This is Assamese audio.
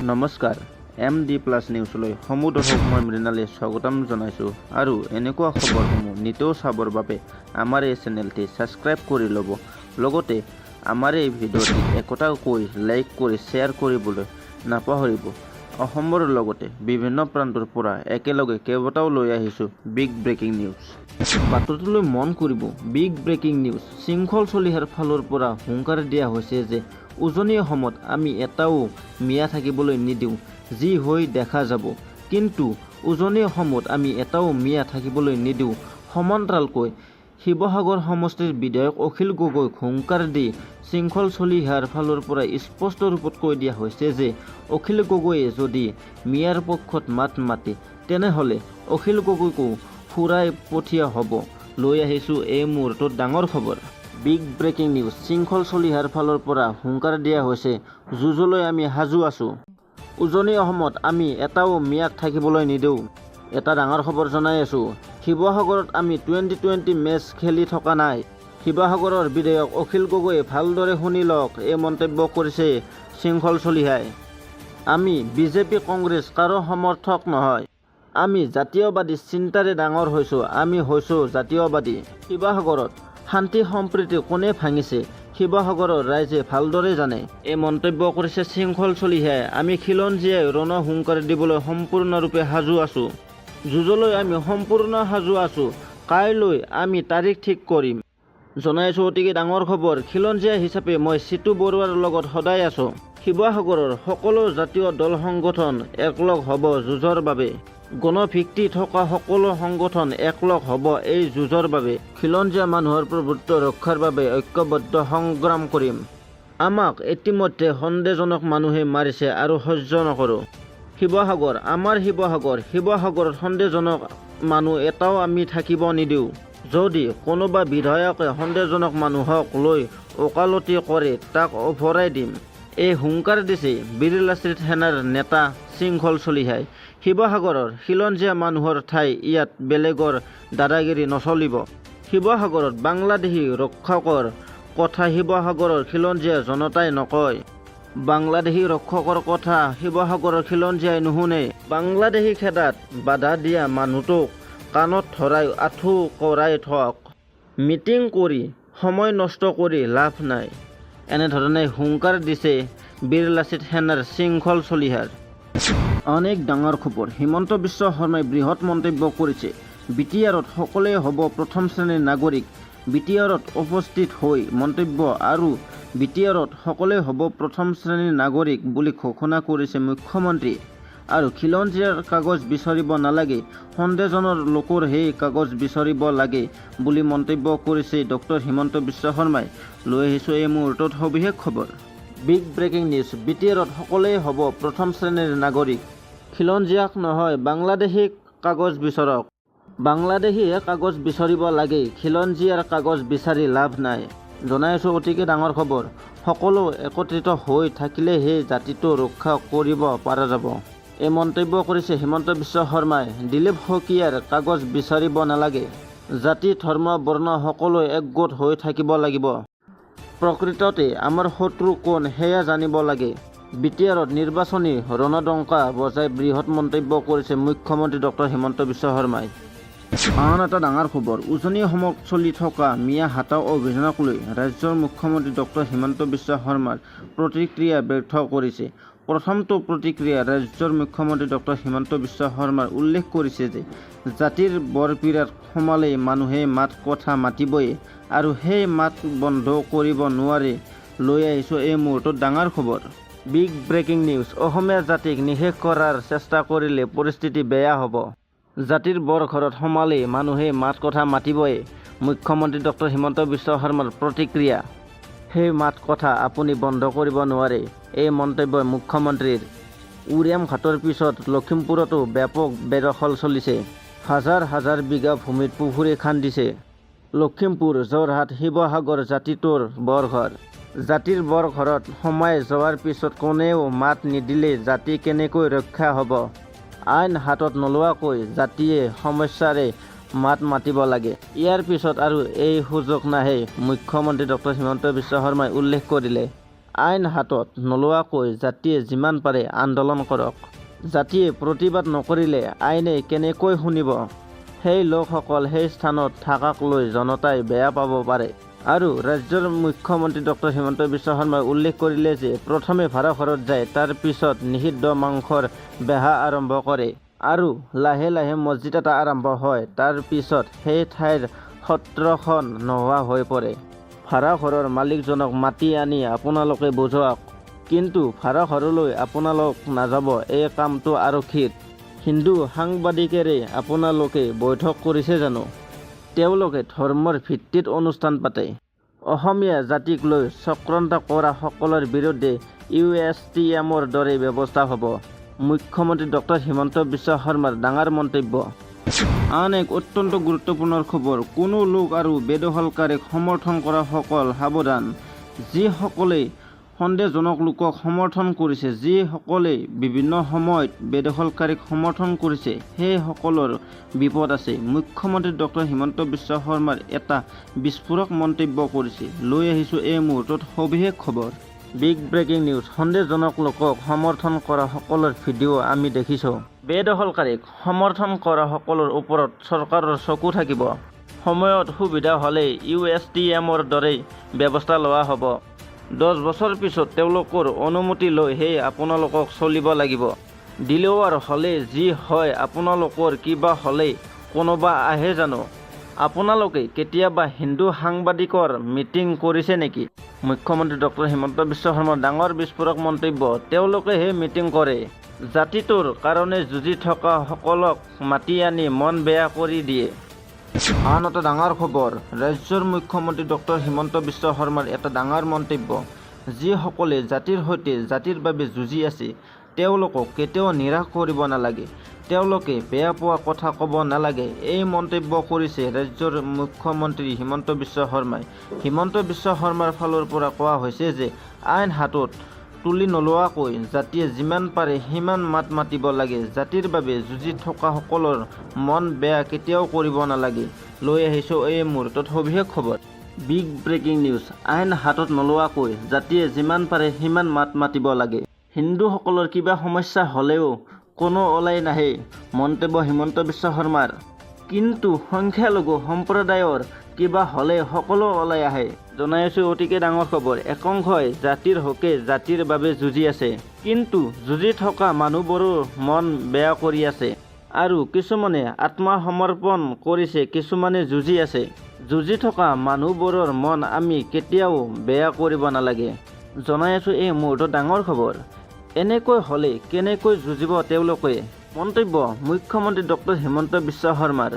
নমস্কাৰ, এম ডি প্লাছ নিউজলৈ সমূহ দৰ্শক মই মৃণালী স্বাগতম জনাইছোঁ আৰু এনেকুৱা খবৰসমূহ নিতৌ চাবৰ বাবে আমাৰ এই চেনেলটি ছাবস্ক্ৰাইব কৰি ল'ব, লগতে আমাৰ এই ভিডিঅ'টিত একোটাকৈ লাইক কৰি শ্বেয়াৰ কৰিবলৈ নাপাহৰিব। অসমৰ লগতে বিভিন্ন প্ৰান্তৰ পৰা একেলগে কেইবাটাও লৈ আহিছোঁ বিগ ব্ৰেকিং নিউজ। বাতৰিটোলৈ মন কৰিব। বিগ ব্ৰেকিং নিউজ, শৃংখল চলিহাৰ ফালৰ পৰা হুংকাৰ দিয়া হৈছে যে উজনি অসমত আমি এটাও মিয়া থাকিবলৈ নিদিওঁ, যি হৈ দেখা যাব, কিন্তু উজনি অসমত আমি এটাও মিয়া থাকিবলৈ নিদিওঁ। সমান্তৰালকৈ শিৱসাগৰ সমষ্টিৰ বিধায়ক অখিল গগৈক হুংকাৰ দি শৃংখল চলিহাৰ ফালৰ পৰা স্পষ্ট ৰূপত কৈ দিয়া হৈছে যে অখিল গগৈয়ে যদি মিয়াৰ পক্ষত মাত মাতে, তেনেহ'লে অখিল গগৈকো ফুৰাই পঠিওৱা হ'ব। লৈ আহিছোঁ এই মুহূৰ্তত ডাঙৰ খবৰ। বিগ ব্ৰেকিং নিউজ, শৃংখল চলিহাৰ ফালৰ পৰা হুংকাৰ দিয়া হৈছে, যুঁজলৈ আমি সাজু আছোঁ, উজনি অসমত আমি এটাও মিয়াক থাকিবলৈ নিদিওঁ। এটা ডাঙৰ খবৰ জনাই আছোঁ, শিৱসাগৰত আমি 20-20 মেচ খেলি থকা নাই। শিৱসাগৰৰ বিধায়ক অখিল গগৈয়ে ভালদৰে শুনি লওক, এই মন্তব্য কৰিছে শৃংখল চলিহাই। আমি বিজেপি, কংগ্ৰেছ কাৰো সমৰ্থক নহয়। আমি জাতীয়বাদী চিন্তাৰে ডাঙৰ হৈছোঁ। আমি হৈছোঁ জাতীয়বাদী। শিৱসাগৰত শান্তি সম্প্ৰীতি কোনে ভাঙিছে, শিৱসাগৰৰ ৰাইজে ভালদৰে জানে, এই মন্তব্য কৰিছে শৃংখল চলিহাই। আমি খিলঞ্জীয়াই ৰণহুংকাৰ দিবলৈ সম্পূৰ্ণৰূপে সাজু আছোঁ। যুঁজলৈ আমি সম্পূৰ্ণ সাজু আছোঁ। কাইলৈ আমি তাৰিখ ঠিক কৰিম। জনাইছোঁ অতিকে ডাঙৰ খবৰ, খিলঞ্জীয়া হিচাপে মই চিতু বৰুৱাৰ লগত সদায় আছোঁ। শিৱসাগৰৰ সকলো জাতীয় দল সংগঠন একলগ হ'ব যুঁজৰ বাবে। গণভিত্তি থকা সকলো সংগঠন একলগ হ'ব এই যুঁজৰ বাবে। খিলঞ্জীয়া মানুহৰ প্ৰভুত্ব ৰক্ষাৰ বাবে ঐক্যবদ্ধ সংগ্ৰাম কৰিম। আমাক ইতিমধ্যে সন্দেহজনক মানুহে মাৰিছে, আৰু সহ্য নকৰোঁ। শিৱসাগৰ আমাৰ শিৱসাগৰ। শিৱসাগৰত সন্দেহজনক মানুহ এটাও আমি থাকিব নিদিওঁ। যদি কোনোবা বিধায়কে সন্দেহজনক মানুহক লৈ ওকালতি কৰে, তাক ওফৰাই দিম, এই হুংকাৰ দিছে বীৰ লাচিত সেনাৰ নেতা শৃংখল চলিহাই। শিৱসাগৰৰ খিলঞ্জীয়া মানুহৰ ঠাই, ইয়াত বেলেগৰ দাদাগিৰি নচলিব। শিৱসাগৰত বাংলাদেশী ৰক্ষকৰ কথা শিৱসাগৰৰ খিলঞ্জীয়া জনতাই নকয়। বাংলাদেশী ৰক্ষকৰ কথা শিৱসাগৰৰ খিলঞ্জীয়াই নুশুনে। বাংলাদেশী খেদাত বাধা দিয়া মানুহটোক কাণত ধৰাই আঁঠু কঢ়াই থওক। মিটিং কৰি সময় নষ্ট কৰি লাভ নাই, এনেধৰণে হুংকাৰ দিছে বীৰ লাচিত সেনাৰ শৃংখল চলিহাৰ। অনেক ডাঙৰ খবৰ, হিমন্ত বিশ্ব শৰ্মাই বৃহৎ মন্তব্য কৰিছে। বিটিআৰত সকলোৱে হ'ব প্ৰথম শ্ৰেণীৰ নাগৰিক। বিটিআৰত উপস্থিত হৈ মন্তব্য আৰু বিটিআৰত সকলোৱে হ'ব প্ৰথম শ্ৰেণীৰ নাগৰিক বুলি ঘোষণা কৰিছে মুখ্যমন্ত্ৰীয়ে। আৰু খিলঞ্জীয়াৰ কাগজ বিচাৰিব নালাগে, সন্দেহজনক লোকৰহে কাগজ বিচাৰিব লাগে বুলি মন্তব্য কৰিছে ডক্টৰ হিমন্ত বিশ্ব শৰ্মাই। লৈ আহিছোঁ এই মুহূৰ্তত সবিশেষ খবৰ। বিগ ব্ৰেকিং নিউজ, বিটিআৰত সকলোৱে হ'ব প্ৰথম শ্ৰেণীৰ নাগৰিক। খিলঞ্জীয়াক নহয়, বাংলাদেশীক কাগজ বিচৰক। বাংলাদেশীয়ে কাগজ বিচাৰিব লাগে, খিলঞ্জীয়াৰ কাগজ বিচাৰি লাভ নাই। জনাই আছোঁ অতিকে ডাঙৰ খবৰ, সকলো একত্ৰিত হৈ থাকিলেহে জাতিটো ৰক্ষা কৰিব পৰা যাব, এই মন্তব্য কৰিছে হিমন্ত বিশ্ব শৰ্মাই। দিলীপ শইকীয়াৰ কাগজ বিচাৰিব নালাগে। জাতি, ধৰ্ম, বৰ্ণ সকলো একগোট হৈ থাকিব লাগিব। প্ৰকৃততে আমাৰ শত্ৰু কোন, সেয়া জানিব লাগে। বিটিআৰত নিৰ্বাচনী ৰণডংকা বজাই বৃহৎ মন্তব্য কৰিছে মুখ্যমন্ত্ৰী ডক্টৰ হিমন্ত বিশ্ব শৰ্মাই। আন এটা ডাঙৰ খবৰ, উজনি অসমত চলি থকা মিয়া হাটাও অভিযানক লৈ ৰাজ্যৰ মুখ্যমন্ত্ৰী ডক্টৰ হিমন্ত বিশ্ব শৰ্মাৰ প্ৰতিক্ৰিয়া ব্যক্ত কৰিছে। প্ৰথমটো প্ৰতিক্ৰিয়া ৰাজ্যৰ মুখ্যমন্ত্ৰী ডক্টৰ হিমন্ত বিশ্ব শৰ্মাৰ উল্লেখ কৰিছে যে জাতিৰ বৰপীৰাত সোমালেই মানুহে মাত কথা মাতিবই আৰু সেই মাত বন্ধ কৰিব নোৱাৰে। লৈ আহিছোঁ এই মুহূৰ্তত ডাঙৰ খবৰ। বিগ ব্ৰেকিং নিউজ, অসমীয়া জাতিক নিঃশেষ কৰাৰ চেষ্টা কৰিলে পৰিস্থিতি বেয়া হ'ব। জাতিৰ বৰঘৰত সোমালেই মানুহে মাত কথা মাতিবই, মুখ্যমন্ত্ৰী ডক্টৰ হিমন্ত বিশ্ব শৰ্মাৰ প্ৰতিক্ৰিয়া। সেই মাত কথা আপুনি বন্ধ কৰিব নোৱাৰে, এই মন্তব্য মুখ্যমন্ত্ৰীৰ। উৰিয়ামঘাটৰ পিছত লখিমপুৰতো ব্যাপক বেদখল চলিছে। হাজাৰ হাজাৰ বিঘা ভূমিত পুখুৰী খান্দিছে। লখিমপুৰ, যোৰহাট, শিৱসাগৰ জাতিটোৰ বৰঘৰ। জাতিৰ বৰঘৰত সোমাই যোৱাৰ পিছত কোনেও মাত নিদিলে জাতি কেনেকৈ ৰক্ষা হ'ব? আইন হাতত নোলোৱাকৈ জাতিয়ে সমস্যাৰে মাত মাতিব লাগে। ইয়াৰ পিছত আৰু এই সুযোগ নাহে, মুখ্যমন্ত্ৰী ডক্টৰ হিমন্ত বিশ্ব শৰ্মাই উল্লেখ কৰিলে। আইন হাতত নোলোৱাকৈ জাতিয়ে যিমান পাৰে আন্দোলন কৰক। জাতিয়ে প্ৰতিবাদ নকৰিলে আইনে কেনেকৈ শুনিব? সেই লোকসকল সেই স্থানত থকাক লৈ জনতাই বেয়া পাব পাৰে। আৰু ৰাজ্যৰ মুখ্যমন্ত্ৰী ডক্টৰ হিমন্ত বিশ্ব শৰ্মাই উল্লেখ কৰিলে যে প্ৰথমে ভাড়াঘৰত যায়, তাৰ পিছত নিষিদ্ধ মাংসৰ বেহা আৰম্ভ কৰে আৰু লাহে লাহে মছজিদ এটা আৰম্ভ হয়, তাৰ পিছত সেই ঠাইৰ সত্ৰখন নোহোৱা হৈ পৰে। ভাড়াঘৰৰ মালিকজনক মাতি আনি আপোনালোকে বুজাওক, কিন্তু ভাড়াঘৰলৈ আপোনালোক নাযাব, এই কামটো আৰক্ষীৰ। হিন্দু সাংবাদিকেৰে আপোনালোকে বৈঠক কৰিছে জানো? তেওঁলোকে ধৰ্মৰ ভিত্তিত অনুষ্ঠান পাতে। অসমীয়া জাতিক লৈ চক্ৰান্ত কৰা সকলৰ বিৰুদ্ধে ইউ এছ টি এমৰ দৰে ব্যৱস্থা হ'ব। মুখ্যমন্ত্ৰী ডক্টৰ হিমন্ত বিশ্ব শৰ্মাৰ ডাঙৰ মন্তব্য। আন এক অত্যন্ত গুৰুত্বপূৰ্ণ খবৰ, কোনো লোক আৰু বেদখলকাৰীক সমৰ্থন কৰাসকল সাৱধান। যিসকলে সন্দেহজনক লোকক সমৰ্থন কৰিছে, যিসকলে বিভিন্ন সময়ত বেদখলকাৰীক সমৰ্থন কৰিছে, সেইসকলৰ বিপদ আছে। মুখ্যমন্ত্ৰী ডক্টৰ হিমন্ত বিশ্ব শৰ্মাৰ এটা বিস্ফোৰক মন্তব্য কৰিছে। লৈ আহিছো এই মুহূৰ্তত সবিশেষ খবৰ। বিগ ব্ৰেকিং নিউজ, সন্দেহজনক লোকক সমৰ্থন কৰা সকলৰ ভিডিঅ' আমি দেখিছো। বেদখলকাৰীক সমৰ্থন কৰা সকলৰ ওপৰত চৰকাৰৰ চকু থাকিব। সময়ত সুবিধা হ'লেই ইউ এছ টি এমৰ দৰেই ব্যৱস্থা লোৱা হ'ব। 10 বছৰ পিছত তেওঁলোকৰ অনুমতি লৈহে আপোনালোকক চলিব লাগিব। দিলোৱাৰ হ'লে যি হয়, আপোনালোকৰ কিবা হ'লেই কোনোবা আহে জানো? আপোনালোকে কেতিয়াবা হিন্দু সাংবাদিকৰ মিটিং কৰিছে নেকি? মুখ্যমন্ত্ৰী ডক্টৰ হিমন্ত বিশ্ব শৰ্মাৰ ডাঙৰ বিস্ফোৰক মন্তব্য। তেওঁলোকেহে মিটিং কৰে। জাতিটোৰ কাৰণে যুঁজি থকা সকলক মাতি আনি মন বেয়া কৰি দিয়ে। আন এটা ডাঙৰ খবৰ, ৰাজ্যৰ মুখ্যমন্ত্ৰী ডক্টৰ হিমন্ত বিশ্ব শৰ্মাৰ এটা ডাঙৰ মন্তব্য। যিসকলে জাতিৰ সৈতে জাতিৰ বাবে যুঁজি আছে, তেওঁলোকক কেতিয়াও নিৰাশ কৰিব নালাগে। তেওঁলোকে বেয়া পোৱা কথা ক'ব নালাগে। এই মন্তব্য কৰিছে ৰাজ্যৰ মুখ্যমন্ত্ৰী হিমন্ত বিশ্ব শৰ্মাই। হিমন্ত বিশ্ব শৰ্মাৰ ফালৰ পৰা কোৱা হৈছে যে আইন হাতত তুলি নোলোৱাকৈ জাতিয়ে যিমান পাৰে সিমান মাত মাতিব লাগে। জাতিৰ বাবে যুঁজি থকাসকলৰ মন বেয়া কেতিয়াও কৰিব নালাগে। লৈ আহিছো এই মুহূৰ্তত সবিশেষ খবৰ। বিগ ব্ৰেকিং নিউজ, আইন হাতত নোলোৱাকৈ জাতিয়ে যিমান পাৰে সিমান মাত মাতিব লাগে। হিন্দুসকলৰ কিবা সমস্যা হ'লেও কোনো ওলাই নাহে, মন্তব্য হিমন্ত বিশ্ব শৰ্মাৰ। কিন্তু সংখ্যালঘু সম্প্ৰদায়ৰ কিবা হ'লে সকলো ওলাই আহে। জনাই আছো অতিকে ডাঙৰ খবৰ, একাংশই জাতিৰ হকে জাতিৰ বাবে যুঁজি আছে। কিন্তু যুঁজি থকা মানুহবোৰো মন বেয়া কৰি আছে। আৰু কিছুমানে আত্মসমৰ্পণ কৰিছে, কিছুমানে যুঁজি আছে। যুঁজি থকা মানুহবোৰৰ মন আমি কেতিয়াও বেয়া কৰিব নালাগে। জনাই আছো এই মুহূৰ্তত ডাঙৰ খবৰ। এনেকৈ হ'লে কেনেকৈ যুঁজিব তেওঁলোকে? মন্তব্য মুখ্যমন্ত্ৰী ডক্টৰ হিমন্ত বিশ্ব শৰ্মাৰ।